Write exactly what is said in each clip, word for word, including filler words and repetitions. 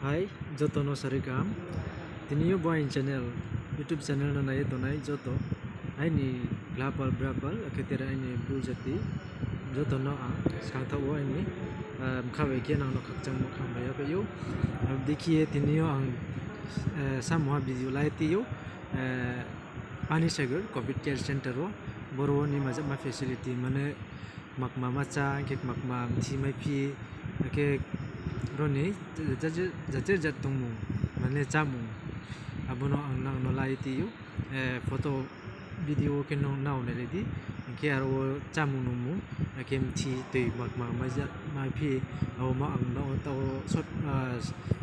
Hai, joto no sari kaham. Tini yo bo aini channel, YouTube channel no nai ye tongnai joto, aini glapal brapal, akhe tere aini bru jati, joto no ang skangthaoh wo aini, eh, bkha bai khe nang no khakchangmo khambai yaphaih ou. Abo dei khe ye tini yo ang, eh, samungha video lai ti ou, eh, Panisagar Covid Care Center wo, boro wo ni majama facility mane kmakma ma chá, hing khe kmakma mthi maiphi, akhe ro ni jat jat tongmung, mane chámung, abo no ang nang no lai ti ou, eh, photo video khe no nrao nailai di, hing khe aro wo chámung nungmung, akhe mthi toi kmakma maija maiphi, abo ma ang nrao taoh wo short, ah,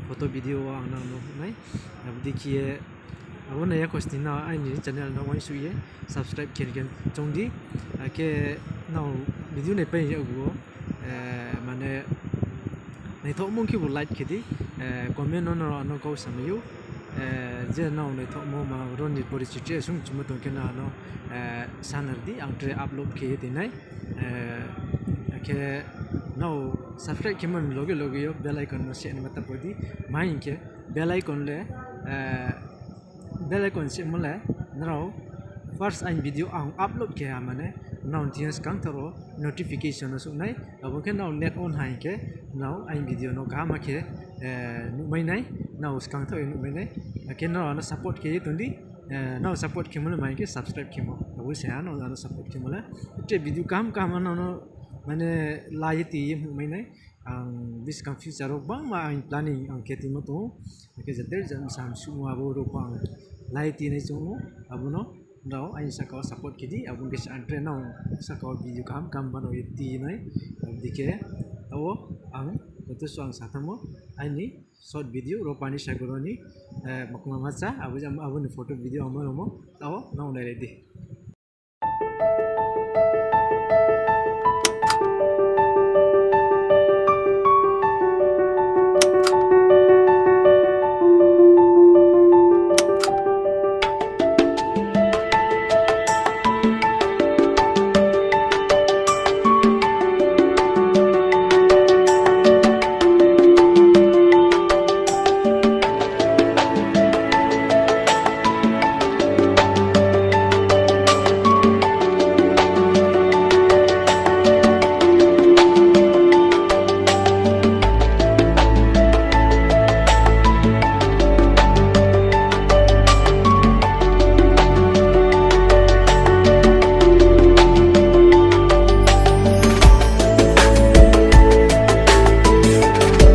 photo video wo ang nang no nai, abo dei khe ye, abo nai ya khosning no aini channel no uaingsouh ye subscribe khe khe choung di, akhe nrao video naipai yag bo, eh, mane naithaohmo khebu like khe di, eh, comment no nrao ano kau samai ou, eh, je nrao naithaohmo ma ro ni porichiti sung chimo tong khe no ano, eh, sanar di, ang tre upload khe ye tui nai, eh, akhe nrao subscribe khemo ni loge loge yo bell icon no se nma ta pho di, ma hing khe bell icon le, eh, bell icon semo le nrao first aini video ang upload khe ha mane nrao ni thing yo skangthaoh wo notification no souh nai, abo khe nrao net on ha hing khe nrao aini video no kaham khe, eh, nuhmai nai, nrao skangthaoh ye nuhmai nai, akhe nrao ano support khe ye tong di, eh, nrao support khemo le ma hing khe subscribe khemo, abo se ha nrao ano support khemo le, tre video kaham kaham ano no mane lai ye ti ye nuhmai nai. Ang buskang future wo gbangma ang planning ang khe timo tong ou. Akhe jader jat sam suhmo abo rao pho ang lai ti nai choung ou. Abo no nrao aini sahka wo support khe di, abo khe se ang tre nrao sahka wo video kaham kaham banao ye ti nai. Abo dei khe, taoh wo ang joto suh ang sa thanngmo, aini short video ro Panisagar ni, eh, kmakma ma chá, abo, abo ni photo video ang ma rimo, taoh wo nrao nailai di.